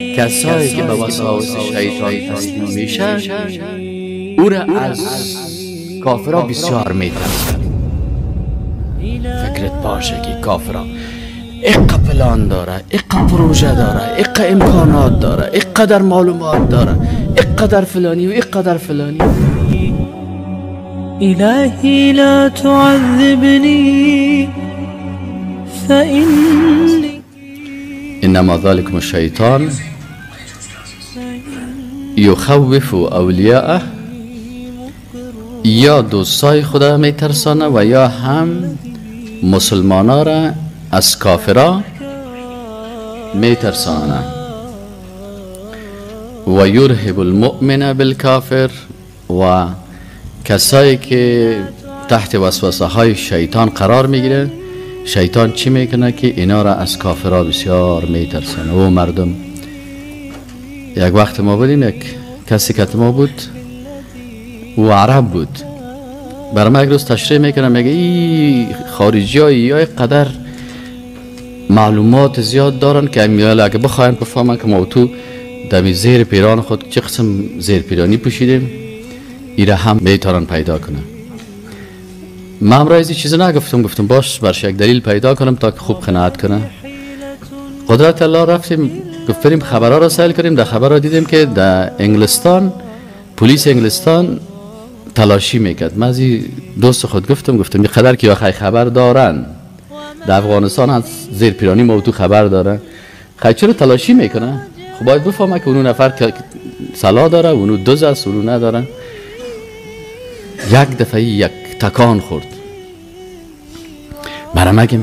کسایی که به وساوس شیطان تسلیم میشن او را از کافرها بسیار میترسن. فکرت باشه که کافرها اقا پلان داره، اقا پروژه داره، اقا امکانات داره، اقدر معلومات داره، اقدر فلانی و اقدر فلانی. الهی لا تعذبنی فإنی انما ذلكم الشیطان یخوف اولیاءه، یا دوستای خدا میترسانه و یا هم مسلمانا را از کافرا میترسانه. و یرهب المؤمن بالکافر، و کسایی که تحت وسوسه های شیطان قرار میگیره، شیطان چی میکنه که اینا را از کافرا بسیار میترسانه. و مردم یک وقت ما بودیم، یک کسی که ما بود او عرب بود، برای ما یک روز تشریح میکنه، میگه ای خارجی های یا قدر معلومات زیاد دارن که اگه بخواین بفهمن که ما تو دمی زیر پیران خود چه قسم زیر پیرانی پوشیدیم، ایره هم میتونن پیدا کنن. من هم رایزی چیزی نگفتم، گفتم باش برش یک دلیل پیدا کنم تا که خوب قناعت کنه. قدرت الله رفتیم گفت بریم خبرها را سیل کنیم. در خبرها دیدیم که در انگلستان پلیس انگلستان تلاشی میکرد. من از دوست خود گفتم، گفتم یه قدر که یا خبر دارن در افغانستان از زیر پیرانی ما تو خبر دارن، خیلی چرا تلاشی میکنه؟ خب باید بفهمه که اونو نفر که سلا داره، اونو دوز است، اونو ندارن. یک دفعه یک تکان خورد. مرا میگه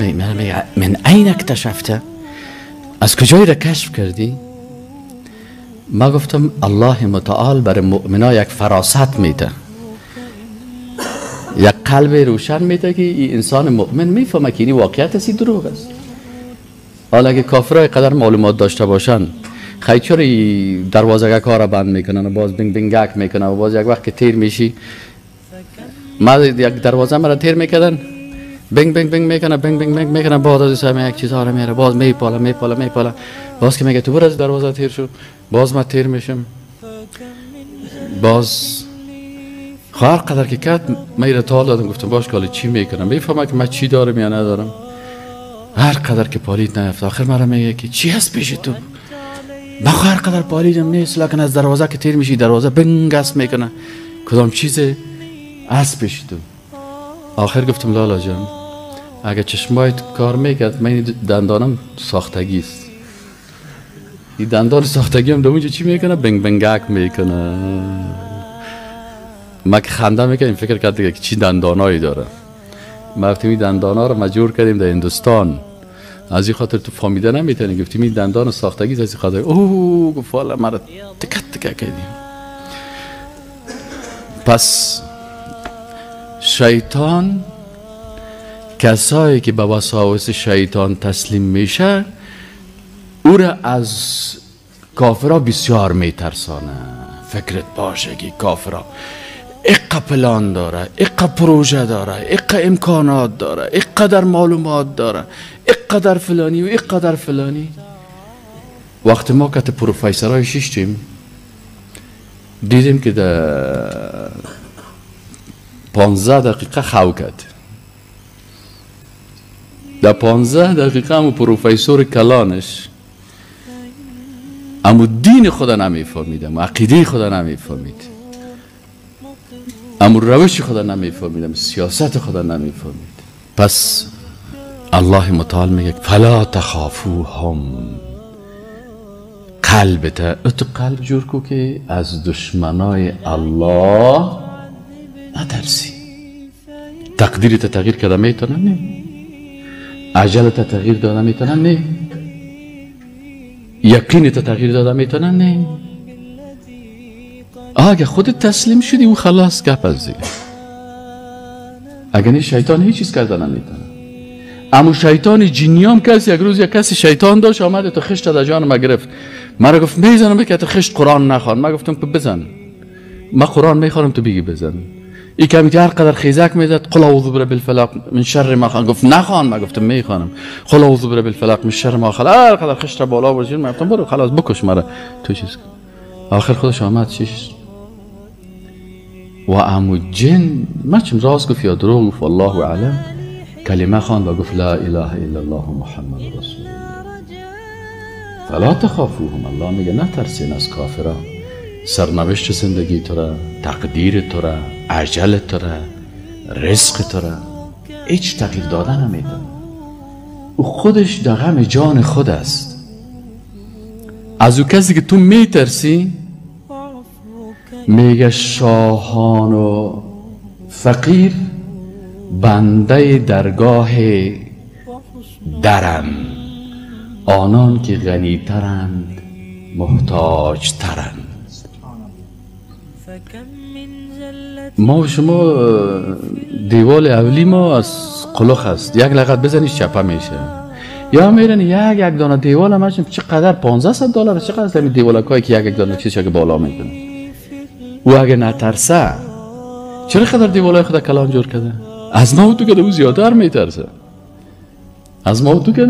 من این اکتشفته، از کجایی را کشف کردی؟ ما گفتم الله متعال برای مؤمنا یک فراست میده، یک قلب روشن میده که این انسان مؤمن میفهمه که این واقعیت است، این دروغ است. حالا اگه کافرای قدر معلومات داشته باشن، خیلی چرا دروازه کار بند میکنن و باز بینگ بینگک میکنن و باز یک وقت که تیر میشی، ما یک دروازه مرا تیر میکردن، بینگ بینگ بینگ میکنه، بینگ بینگ بینگ میکنه، بعد از این یک چیزها رو میاره، باز میپاله میپاله میپاله، باز که میگه تو برو از دروازه تیر شو، باز ما تیر میشم. باز هر قدر که کرد من ایره تال دادم، گفتم باش کالی چی میکنم، میفهمم که من چی دارم یا ندارم. هر قدر که پالید نیفت، آخر مرا میگه که چی هست پیش تو؟ من هر قدر پالیدم نیست، لکن از دروازه که تیر میشی دروازه بنگ است میکنه، کدام چیز هست پیش تو؟ آخر گفتم لالا جان اگه چشمایت کار میکرد، من دندانم ساختگی است، این دندان ساختگی هم در اونجا چی میکنه؟ بنگ بنگک میکنه. ما که خنده میکردیم فکر کرد دیگه که چی دندانایی داره. ما گفتیم این دندانا رو مجبور کردیم در هندوستان، از این خاطر تو فهمیده نمیتونی، گفتیم این دندان ساختگی از این خاطر اوه گفت والا مرا تکه تکه کردیم. پس شیطان کسایی که به وساوس شیطان تسلیم میشه او را از کافرها بسیار میترسانه. فکرت باشه که کافرها اقا پلان داره، اقا پروژه داره، اقا امکانات داره، اقدر معلومات داره، اقدر فلانی و اقدر فلانی. وقتی ما که پروفیسورای شیشتیم دیدیم که در 15 دقیقه خو کرد. در 15 دقیقه همون پروفیسور کلانش امو دین خدا نمیفهمید، امو عقیده خدا نمیفهمید، امو روش خدا نمیفهمید، امو سیاست خدا نمیفهمید. پس الله متعال میگه فلا تخافوهم، قلبت اتو قلب جور کو که از دشمنای الله نترسی. تقدیرت تغییر کرده میتونن؟ نه. عجلت تغییر داده میتونن؟ نه. یقینت تغییر داده میتونن؟ نه. اگه خودت تسلیم شدی او خلاص گپ از دیگه. اگه نه شیطان هیچ چیز کرده نمیتونه. اما شیطان جنیام کسی یک روز یک کسی شیطان داشت آمد تو خشت در جان ما گرفت، مرا گفت میزنم که تو خشت قرآن نخوان. من گفتم که بزن، من قرآن میخوانم تو بگی بزن. این کمی که هر قدر خیزک میزد، قل اعوذ برب الفلق من شر ما خلق، گفت نخوان، من گفتم میخوانم. قل اعوذ برب الفلق من شر ما خلق، هر قدر خشت بالا برد، من گفتم برو خلاص بکش مرا تو چیز کن. آخر خودش آمد چیز و امو جن ما چیم راست گفت یا دروغ گفت والله اعلم، کلمه خواند و گفت لا اله الا الله محمد رسول الله. فلا تخافوهم، الله میگه نترسین از کافران. سرنوشت زندگی تو را، تقدیر تو را، عجل تو را، رزق تو را هیچ تغییر دادن نمیتونه. او خودش در غم جان خود است. از او کسی که تو میترسی میگه شاهان و فقیر بنده درگاه درن، آنان که غنی ترند محتاج ترند. ما و شما دیوال اولی ما از قلخ است، یک لغت بزنی چپه میشه. یا میرن یک یک دانه دیوال هم چقدر $1500 چقدر است این دیوالکایی که یک یک دانه چیزی که بالا میکنه. او اگه نترسه چرا قدر دیوالای خود کلان جور کرده؟ از ما و تو که او زیادتر میترسه. از ما و تو که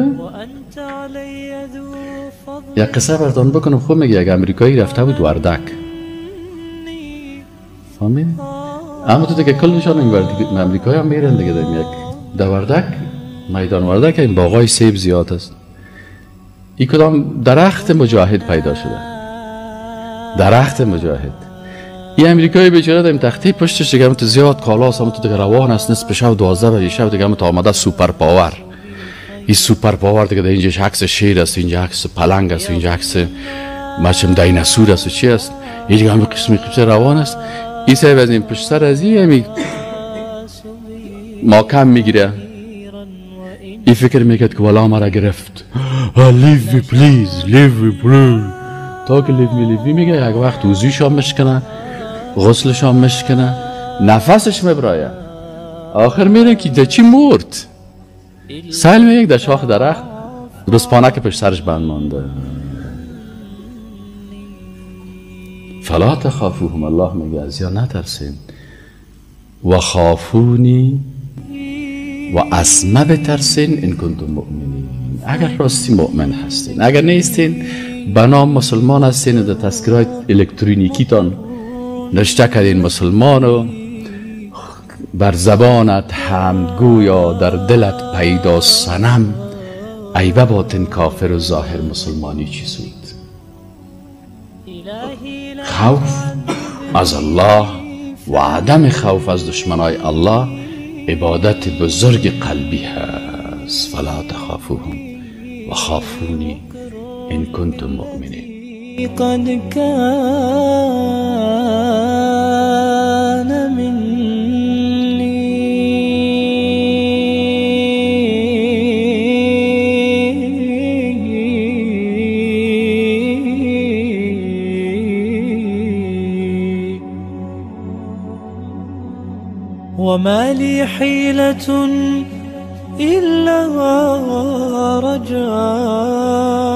یک قصه براتون بکنم. خوب میگه یک امریکایی رفته بود وردک، فهمیدی؟ اما تو دیگه کلشان این امریکایی هم میرن دیگه. یک در وردک، میدان وردک، این باغای سیب زیاد است. این کدام درخت مجاهد پیدا شده، درخت مجاهد. این امریکایی بیچاره دیم تختی پشتش دیگه تو زیاد کالاست، هم تو دیگه روان است، نصف شب 12 بجه شب دیگه هم تو آمده super power. این super power دیگه در اینجا عکس شیر است، اینجا عکس پلنگ است، اینجا عکس مچم دیناسور است و چی است. این دیگه هم قسم قسم روان است. این صاحب از این پشت سر از این همی ماکم میگیره. این فکر میکرد که والا مرا گرفت، leave me please, leave me please. تا که leave me leave me میگه یک وقت وضویش هم مشکنه، غسلش هم مشکنه، نفسش میبرایه. آخر میره که در چی مرد. سیل میگه در شاخ درخت رسپانه که پشت سرش بند مانده. فلا تخافوهم، الله میگه از یا نترسین. و خافونی و از ما بترسین ان کنتم مؤمنین، اگر راستی مؤمن هستین. اگر نیستین بنام مسلمان هستین و در تذکرهای الکترونیکیتان نشته کردین مسلمان و بر زبانت حمدگو یا در دلت پیدا صنم، عیبه باطن کافر و ظاهر مسلمانی چی سود؟ خوف از الله و عدم خوف از دشمنای الله عبادت بزرگ قلبی هست. فلا تخافوهم و خافونی ان کنتم مؤمنین. قد كان مني وما لي حيلة إلا رجاء.